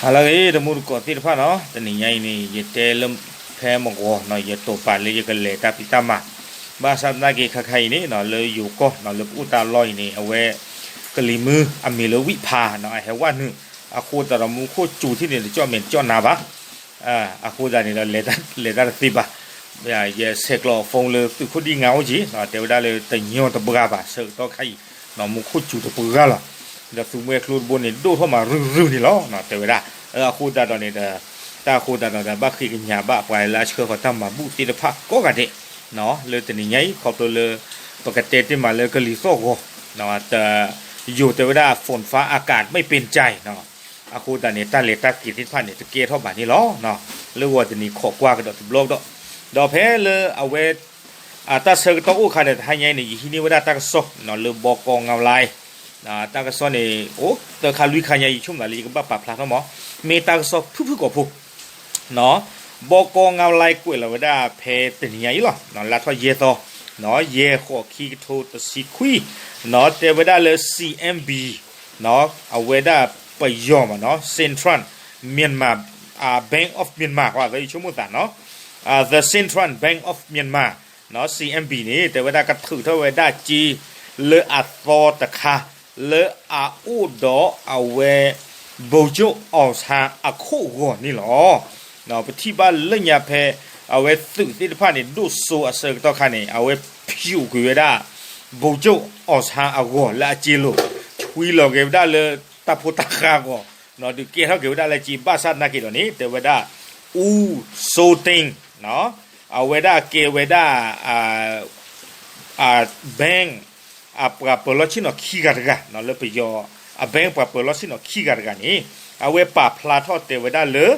ဟါလၢအဂ့ၤ တမူတကိးသ့ၣ်တဖၣ်နီၤ, တနံၤညါအံၤန့ၣ် ယတဲလၢဖဲမဂီၤနီၤ ယတိာ်ပာ်လၢယကလဲၤတၢ်ဖံးတၢ်မၤ, ဘၣ်ဆၣ်သနာ်က့ခါခါအံၤန့ၣ်နီၤ လၢယိၤကီၢ်နီၤ လၢပအိၣ်တၢ်လီၢ်အံၤန့ၣ် အဝဲ ကလံၤမုၢ်အမံၤလၢဝံၣ်ဖးနီၤ အဟဲဝဲနုာ်, အဃိသတးဒီးမူခိၣ်စူၤထံၣ်န့ၣ် တကၠီၣ်မဲာ်တကၠီၣ်နါဘၣ် အဃိသတးန့ၣ်ဒီး လဲၤတၢ်တသ့ဘၣ်. ယဆဲးကျိး phone လၢသုးခိၣ်ဒံၣ်ငါအိၣ်က့ၤ, တဲဝဲဒၣ်လၢတညီတဘှါဘၣ် ဆၢကတီၢ်ခါအံၤ, မူခိၣ်စူၤတပှဲၤလီၤ. ဒီးသူမှဲကျိတဘိန့ၣ် ဒိၣ်ထီၣ်မးရုၢ်ရုၢ်န့ၣ်လီၤ တဲဝဲဒၣ်. အဃိသတးဒီးန့ၣ်ဒီး တၢ်အဃိသတးဒီး ဘၣ်ဃ့ကညးဘၣ်ပှၤလၢအဆှၢဃီၤတၢ်မၤဘူၣ်သ့ၣ်တဖၣ်ကိးဂၤဒဲး လၢတနံၤညါအံၤ ခီဖျိလၢ ပကတဲတ့ၢ်မးလၢကလံၤသီၣ်ဂီၤ တ ယိၤတဲဝဲဒၣ် ฝนฟ้าอากาศไม่เป็นใจ အဃိသတးန့ၣ် တၢ်လဲၤတၢ်က့ၤသ့ၣ်တဖၣ်န့ၣ် တကဲထီၣ်ဘၣ်န့ၣ်လီၤ. လၢဂီၤတနံၤခိးကွၢ်ကဒီးတဘျီကဒီး, ဒီးဖဲလၢအဝဲ တၢ်ဆၢကတီၢ်အိၣ်ခါဒီး တဟါညါအံၤန့ၣ် ယဟံးန့ၢ်ဝဲဒၣ်တၢ်ကစီၣ် လၢဘီကီငါလါ တၢ်ကစီၣ်န့ၣ် အိၣ်သၢခါလွံၢ်ခါညါ ယဆိကမိၣ်သးလၢယကဘၣ်ပာ်ဖျါထီၣ်မး, မ့ၢ်တၢ်ကစီၣ်ဖုၣ်ဖုၣ်ကိာ်ဖိ ဘီကီငါလါကွဲးလီၤဝဲဒၣ်ဖဲတနံၤညါအံၤလီၤ. လါထီၣ်ယဲၢ်သီ, ယဲၢ်ဃိးခံကထိတဆံခွံ, တဲဝဲဒၣ်လၢ CMB အဝဲဒၣ်ပယီၤမးနီၤ Central Myanmar Bank of Myanmar ဃီသီယဆိကမိၣ်သးနီၤ The Central Bank of Myanmar CMB န့ၣ် တဲဝဲဒၣ်ကထုးထီၣ်ဝဲဒၣ်စ့လၢအသီတခါ လၢအအိၣ်ဒီးအဝဲ ဗိုလ်ချုပ် အောင်ဆန်း အခိၣ်ဂီၤန့ၣ်လီၤ. ပထံၣ်ဘၣ်လၢညါဖဲ အဝဲသုးသ့ၣ်တဖၣ်န့ၣ် ဒိၣ်စိအဆၢကတီၢ်ခါန့ၣ် အဝဲဖျိးကွံာ်ဝဲဒၣ် ဗိုလ်ချုပ် အောင်ဆန်း အဂီၤလၢအစ့လိၤ ဆွံလီၤက့ၤဝဲဒၣ်လၢတၢ်ဖိတၢ်ဃါအဂီၢ် ဒုးကဲထီၣ်က့ၤဝဲဒၣ်လၢစ့ ဘၣ်ဆၣ်သနာ်က့ဒီးန့ၣ် တဲဝဲဒၣ် ဦးစိုးသိန်း အဝဲဒၣ်ကဲဝဲဒၣ် bank အပှၤပၢၤလီၢ်ဆ့ၣ်နီၤခံဂၤတဂၤ လၢပယီၤ အ bank ပှၤပၢၤလီၢ်ဆ့ၣ်နီၤခံဂၤတဂၤန့ၣ် အဝဲပာ်ဖျါထီၣ်တဲဝဲဒၣ်လၢ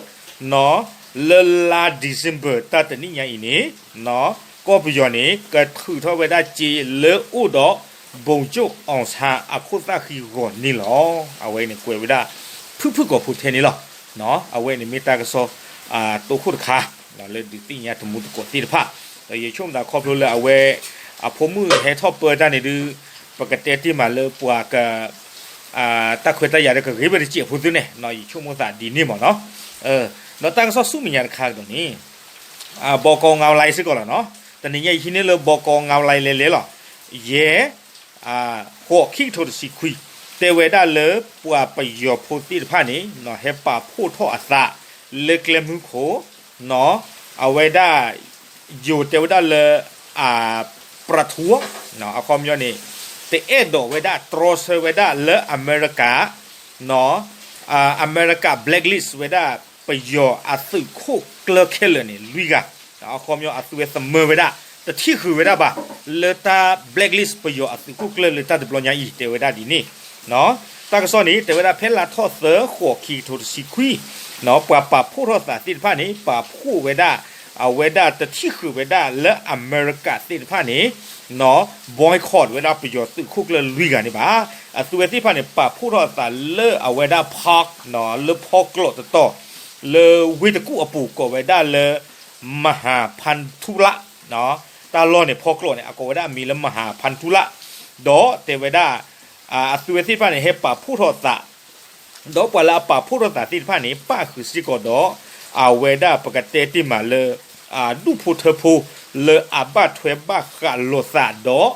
လၢလါ December တၢ်တနံၣ်ညါအံၤန့ၣ် ကီၢ်ပယီၤန့ၣ် ကထုးထီၣ်ဝဲဒၣ်စ့လၢအိၣ်ဒီး ဗိုလ်ချုပ် အောင်ဆန်း အခိၣ်သၣ်ဃံဂီၤန့ၣ်လီၤ. အဝဲန့ၣ်ကွဲးဝဲဒၣ် ဖုၣ်ဖုၣ်ကိာ်ဖိထဲန့ၣ်လီၤ. အဝဲန့ၣ်မ့ၢ်တၢ်ကစီၣ် တိခိၣ်တခါ လၢဒုးသ့ၣ်ညါတမူတကိးသ့ၣ်တဖၣ် ဒီးယဆိကမိၣ်သးခီဖျိလၢအဝဲ အဖိမုၣ်ဟဲထီၣ်ပၢတၢ်န့ၣ်ဒုး ပကတဲတ့ၢ်မးလၢပှၤက တၢ်ခွဲးတၢ်ယာ်ဒီးကဂ့ၤဝဲတစဲးဖိသုန့ၣ် ယဆိကမိၣ်သးဒ်န့ၣ်မးနီၤ. ဒီးတၢ်ကစီၣ်ဆူမဲာ်ညါတခါကဒီးန့ၣ် ဘီကီငါလါစ့ၢ်ကီးလီၤနီၤ. တနံၤညါယဟံးန့ၢ်လၢဘီကီငါလါလဲၤလဲၤလီၤ. ယဲၢ် ဃိးခံကထိတဆံခွံ တဲဝဲဒၣ်လၢပှၤပယီၤဖိသ့ၣ်တဖၣ်န့ၣ် ဟဲပာ်ဖှိၣ်ထီၣ်အသး လၢကျဲမုၢ်ခိၣ် အဝဲဒၣ် ယိၤတဲဝဲဒၣ်လၢ အ ပြထူ အခီပညီန့ၣ် တအဲၣ်ဒိးဝဲဒၣ်တြီဆၢဝဲဒၣ်လၢအမဲရကၤ အမဲရကၤ blacklist ဝဲဒၣ် ပယီၤအသုးခိၣ်ကျၢၢ်ခဲလၢာ်န့ၣ် လွံၢ်ဂၤ အခီပညီအသုဝဲသမၢဝဲဒၣ် တထံၣ်ဃုာ်ဝဲဒၣ်ဘၣ် လၢတၢ် blacklist ပယီၤအသုးခိၣ်ကျၢၢ်လၢတၢ်တဘျီညါအံၤ တဲဝဲဒၣ်ဒ်န့ၣ် တၢ်ကစီၣ်န့ၣ် တဲဝဲဒၣ်ဖဲလါထီၣ်သၢ ဃိးခံကထိတဆံခွံ ပှၤပာ်ဖှိၣ်ထီၣ်သးသ့ၣ်တဖၣ်န့ၣ် ပာ်ဖှိၣ်ဝဲဒၣ် အဝဲဒၣ်တထံၣ်ဃုာ်ဝဲဒၣ်လၢအမဲရကၤသ့ၣ်တဖၣ်န့ၣ် boycott ဝဲဒၣ်ပယီၤသုးခိၣ်ကျၢၢ်လွံၢ်ဂၤန့ၣ်ဘၣ်. အသုဝဲသ့ၣ်တဖၣ်န့ၣ် ပာ်ဖှိၣ်ထီၣ်အသးလၢအဝဲဒၣ် park လၢဖီကျိးတတီၤ လၢဝ့ၢ်တကူၣ်အပူၤ ကိးဝဲဒၣ်လၢ မဟာဖန်းထူလ တၢ်လီၢ်န့ၣ် ဖီကျိးန့ၣ် အကိးဝဲဒၣ်အမံၤလၢ မဟာဖန်းထူလ ဒီးတဲဝဲဒၣ် အသုဝဲသ့ၣ်တဖၣ်န့ၣ် ဟဲပာ်ဖှိၣ်ထီၣ်သး ဒီးပှၤလၢအပာ်ဖှိၣ်ထီၣ်သးသ့ၣ်တဖၣ်န့ၣ် ပၣ်ဃုာ်စ့ၢ်ကီးဒီး အဝဲဒၣ်ပကတဲတ့ၢ်မးလၢ ဒူၣ်ဖိထၢဖိ လၢအဘၣ်ထွဲဘၣ်ဃးလိာ်သးဒီး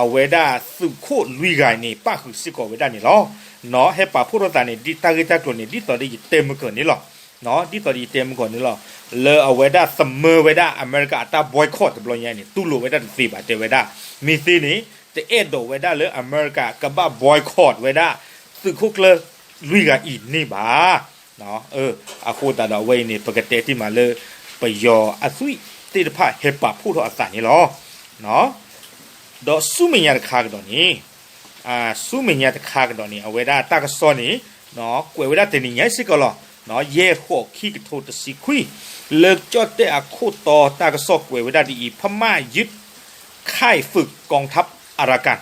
အဝဲဒၣ်သုးခိၣ်လွံၢ်ဂၤန့ၣ် ပၣ်ဃုာ်စ့ၢ်ကီးဝဲဒၣ်န့ၣ်လီၤ. ဟဲပာ်ဖှိၣ်ထီၣ်သးန့ၣ် ဒ်တၢ်ဂ့ၢ်တၢ်ကျိၤန့ၣ် ဒ်သိးဒီးယတဲမုၢ်ကၢၤန့ၣ်လီၤ. ဒ်သိးဒီးယတဲမုၢ်ကၢၤန့ၣ်လီၤ. လၢအဝဲဒၣ်သမၢဝဲဒၣ်အမဲရကၤအတၢ် boycott တဘျီညါန့ၣ် တူၢ်လိာ်ဝဲဒၣ်တသ့ဘၣ် တဲဝဲဒၣ်. မ့ၢ်သ့န့ၣ် တအဲၣ်ဒိးဝဲဒၣ်လၢအမဲရကၤကဘၣ် boycott ဝဲဒၣ် သုးခိၣ်ကျၢၢ်လွံၢ်ဂၤအံၤန့ၣ်ဘၣ်. အဃိသတးဒီးအဝဲအံၤန့ၣ် ပကတဲတ့ၢ်မးလၢ ပယီၤအသွံၣ်သ့ၣ်တဖၣ်ဟဲပာ်ဖှိၣ်ထီၣ်အသးန့ၣ်လီၤ. ဒီးဆူမဲာ်ညါတခါကဒီးန့ၣ် ဆူမဲာ်ညါတခါကဒီးန့ၣ် အဝဲဒၣ်တၢ်ကစီၣ်န့ၣ် ကွဲးဝဲဒၣ်တနံၤညါစ့ၢ်ကီးလီၤ. ယဲၢ်ဃိးခံကထိတဆံခွံ လၢကၠီၣ်တဲၣ်အခိၣ်တီတၢ်ကစီၣ်ကွဲးဝဲဒၣ်ဒ်အံၤ พม่ายึดค่ายฝึกกองทัพอารากัน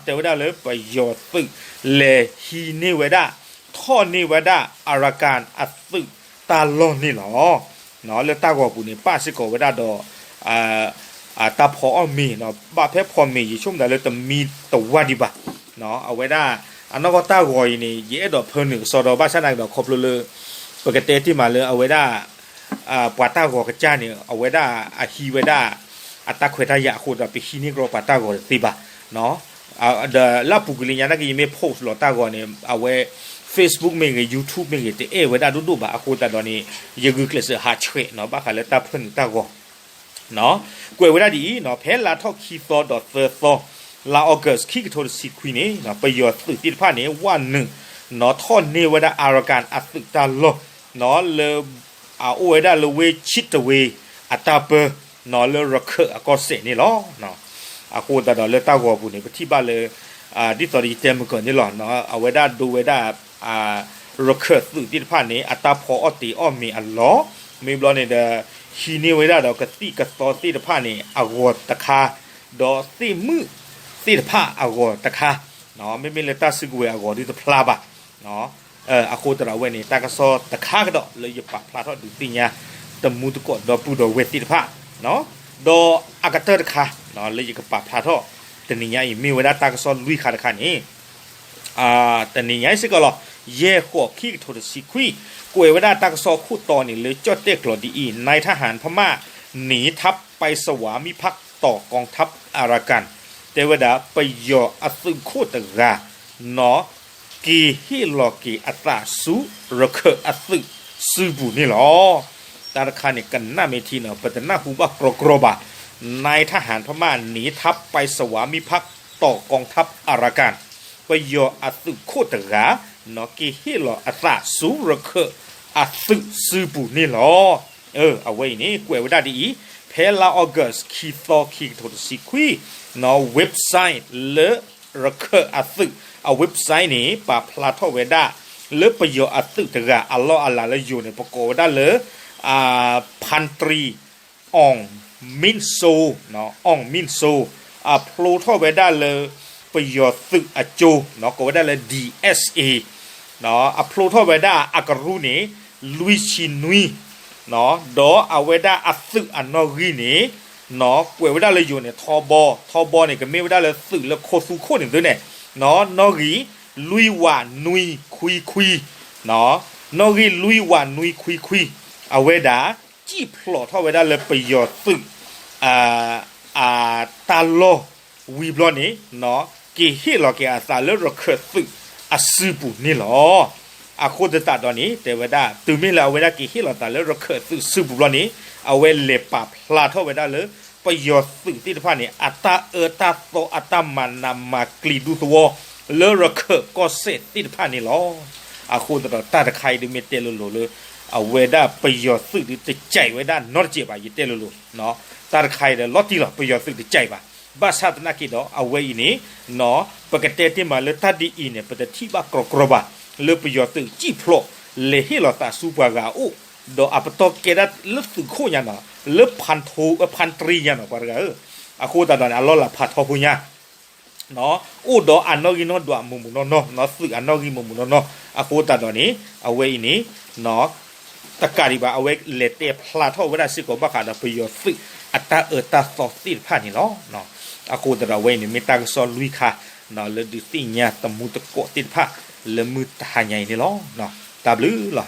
တဲဝဲဒၣ်လၢပယီၤသုးလဲၤဟံးန့ၢ်ဝဲဒၣ် ထီၣ်န့ၢ်ဝဲဒၣ် Arakan အသုးတၢ်လီၢ်န့ၣ်လီၤ. လၢတၢ်ဂီၤပူၤန့ၣ် ပၣ်စ့ၢ်ကီးဝဲဒၣ်ဒီး တၢ်ဖီအီၣ်မ့ၤ ဘၣ်ဖဲဖီမ့ၤ ယဆိကမိၣ်သးလၢတမံတဝါဒံးဘၣ်. အဝဲဒၣ် အနီၢ်ကီၢ်တၢ်ဂီၤအံၤန့ၣ် ယအဲၣ်ဒိးဖၢနုာ်ကစီဒီး ဘၣ်ဆၣ်သနာ်က့ဒီး ခီဖျိလၢ ပကတဲတ့ၢ်မးလၢအဝဲဒၣ် ပှၤတၢ်ဂီၤကစၢ်န့ၣ် အဝဲဒၣ်အဟံးဝဲဒၣ် အတၢ်ခွဲးတၢ်ယာ်အဃိဒီး ပဟံးန့ၢ်ကရီပှၤတၢ်ဂီၤတသ့ဘၣ်. ဒီးလၢအပူၤကွံာ်လၢညါနာ်က့ ယမ့ၢ် post လီၤတၢ်ဂီၤန့ၣ် အဝဲ Facebook မ့ၢ်ဂ့ၤ YouTube မ့ၢ်ဂ့ၤ တအဲၣ်ဝဲဒၣ်ဒိၣ်ဒိၣ်ဘၣ်အဃိသတးဒီးန့ၣ် ယဂုာ်ကျဲးစၢးဟးဆှဲးနီၤ ဘၣ်ဃးလၢတၢ်ဖၢနုာ်တၢ်ဂီၤ ကွဲးဝဲဒၣ်ဒ်အံၤနီၤ ဖဲလါထီၣ်ခံသီဒီးသၢသီ လါ August ခံကထိတဆံခွံန့ၣ် ပယီၤသုးသ့ၣ်တဖၣ်န့ၣ် ဝးနုာ်နီၤ ထီၣ်န့ၢ်ဝဲဒၣ် Arakan အသုးတၢ်လီၢ်နီၤ လၢ အအိၣ်ဝဲဒၣ်လၢဝ့ၢ်ဆံးတဝ့ၤအတၢ်ပၢနီၤ လၢရခၢၣ်အကီၢ်စဲၣ်န့ၣ်လီၤ. အဃိသတးဒီးလၢတၢ်ဂီၤပူၤန့ၣ် ပထံၣ်ဘၣ်လၢ ဒ်သိးဒီးယတဲမုၢ်ကီၢ်န့ၣ်လီၤ အဝဲဒၣ်ဒိဝဲဒၣ် ရခၢၣ်သုးသ့ၣ်တဖၣ်န့ၣ် အတၢ်ဖီအီၣ်တ့ၤအီၣ်မ့ၤအလီၢ် မ့ၢ်ဘျီန့ၣ်ဒီး ဟံးန့ၢ်ဝဲဒၣ်ဒီးကသံၣ်ကသီသ့ၣ်တဖၣ်န့ၣ် အဂီၤတခါ ဒီးသ့ၣ်မုၣ်သ့ၣ်တဖၣ်အဂီၤတခါ မ့မ့ၢ်လၢတၢ်စုကဝဲၤအဂီၤဒုတဖျါဘၣ်. အဃိသတးဒီးအဝဲန့ၣ် တၢ်ကစီၣ်တခါကဒီးလၢယပာ်ဖျါထီၣ်ဒုးသ့ၣ်ညါ တမူတကိးဒီပုၢ်ဒီဝဲၢ်သ့ၣ်တဖၣ် ဒီးအကတၢၢ်တခါ လၢယကပာ်ဖျါထီၣ် တနံၤညါအံၤ မ့ၢ်ဝဲဒၣ်တၢ်ကစီၣ်လွံၢ်ခါတခါန့ၣ် တနံၤညါအံၤစ့ၢ်ကီးလီၤ. ယဲၢ်ဃိးခံကထိတဆံခွံ ကွဲးဝဲဒၣ်တၢ်ကစီၣ်ခိၣ်တီန့ၣ် လၢကၠီၣ်တဲၣ်ကျိးဒ်အံၤ นายทหารพม่าหนีทัพไปสวามิภักดิ์ต่อกองทัพอารากัน တဲဝဲဒၣ် ပယီၤအသုးခိၣ်တဂၤ နီၤ က့ၤဟ့ၣ်လီၤက့ၤအသးဆူရခၢၣ်အသုးစုပူၤန့ၣ်လီၤ. တၢ်တခါန့ၣ် ကနၣ်မ့ၢ်ထံနီၤ ပတနၢ်ဟူဘၣ်ကြီကြီဘၣ်. นายทหารพม่าหนีทัพไปสวามิภักดิ์ต่อกองทัพอารากัน ပယီၤအသုးခိၣ်တဂၤ နီၤ က့ၤဟ့ၣ်လီၤအသးဆူရခၢၣ်အသုးစုပူၤန့ၣ်လီၤ. အဝဲအံၤန့ၣ် ကွဲးဝဲဒၣ်ဒ်အံၤ ဖဲလါ August ခံသီ ခံကထိတဆံခွံ နီၤ website လၢရခၢၣ်အသုး အ website န့ၣ် ပာ်ဖျါထီၣ်ဝဲဒၣ် လၢပယီၤအသုးတဂၤအလီၢ်အလၤလၢယိၤန့ၣ် ပကိးဝဲဒၣ်လၢ ဖၣ်တရံး အီၣ်မ့ၣ်စိ အီၣ်မ့ၣ်စိ အဖျိထီၣ်ဝဲဒၣ်လၢ ပယီၤသုးအကၠိ ကိးဝဲဒၣ်လၢ DSA အဖျိထီၣ်ဝဲဒၣ်အကရူၢ်န့ၣ် လွံၢ်ဆံနွံ ဒီးအဝဲဒၣ်အသုးအနီၣ်ဂံၢ်န့ၣ် ကွဲးဝဲဒၣ်လၢယိၤန့ၣ် ထီဘီ ထီဘီန့ၣ် ကမ့ၢ်ဝဲဒၣ်လၢသုးလၢခိသူခိၣ်န့ၣ်သုန့ၣ် နီၣ်ဂံၢ် လွံၢ်ဝးနွံခွံခွံ နီၣ်ဂံၢ်လွံၢ်ဝးနွံခွံခွံ အဝဲဒၣ် စံၣ်ဖျိးထီၣ်ဝဲဒၣ်လၢပယီၤသုး အတၢ်လီၢ်ဝံၤဘျီန့ၣ် က့ၤဟ့ၣ်လီၤက့ၤအသးလၢရခၢၣ်သုးအစုပူၤန့ၣ်လီၤ. အဃိသတးဒီးန့ၣ် တဲဝဲဒၣ် တုၤမ့ၢ်လၢအဝဲဒၣ်က့ၤဟ့ၣ်လီၤသးလၢရခၢၣ်သုးစုပူၤဘျီန့ၣ် အဝဲလဲၤပာ်ဖျါထီၣ်ဝဲဒၣ်လၢ ပယီၤသုးသ့ၣ်တဖၣ်န့ၣ် အတၢ်အၢတၢ်သီအတၢ်မၤနးမၤကျံၤဒူသဝီ လၢရခၢၣ်ကီၢ်စဲၣ်သ့ၣ်တဖၣ်န့ၣ်လီၤ. အဃိသတးဒီးတၢ်တခါအံၤဒုးမ့ၢ်တဲလိၤလိၤလၢ အဝဲဒၣ်ပယီၤသုးဒုးတစဲးဝဲဒၣ်နီတစဲးဘၣ် ယတဲလိၤလိၤ တၢ်တခါအံၤဒီးလီၤတံၢ်လီၤ ပယီၤသုးတစဲးဘၣ်. ဘၣ်ဆၣ်သနာ်က့ဒီး အဝဲအံၤန့ၣ် ပကတဲတ့ၢ်မးလၢတၢ်ဒ်အံၤန့ၣ် ပတထံၣ်ဘၣ်ကြီကြီဘၣ် လၢပယီၤသုးစံၣ်ဖျိး လဲၤဟ့ၣ်လီၤသးဆူပှၤဂၤအအိၣ် ဒီးအပတီၢ်ကဲဒၣ်လၢသုးခိၣ်ညါနီၤ လၢဖၣ်ထိ ဖၣ်တရံးညါနီၤ ပှၤတဂၤဧၢ, အဃိသတးဒီးန့ၣ် အလီၢ်လၤဖးထီဖိညါ အိၣ်ဒီးအနီၣ်ဂံၢ်နီၣ်ဒွးမုာ်မုာ်နီၢ်နီၢ်, သုးအနီၣ်ဂံၢ်မုာ်မုာ်နီၢ်နီၢ်, အဃိသတးဒီးန့ၣ် အဝဲအံၤန့ၣ် တကးဒံးဘၣ် အဝဲလဲၤတဲဖျါထီၣ်ဝဲဒၣ်စ့ၢ်ကီးဘၣ်ဃးဒီးပယီၤသုးအတၢ်အၢတၢ်သီသ့ၣ်တဖၣ်န့ၣ်လီၤ. အဃိသတးဒီးအဝဲအံၤန့ၣ် မ့ၢ်တၢ်ကစီၣ်လွံၢ်ခါ လၢဒုးသ့ၣ်ညါတမူတကိးသ့ၣ်တဖၣ် လၢမုၢ်တဟါညါအံၤန့ၣ်လီၤ. တၢ်ဘျုးလီၤ.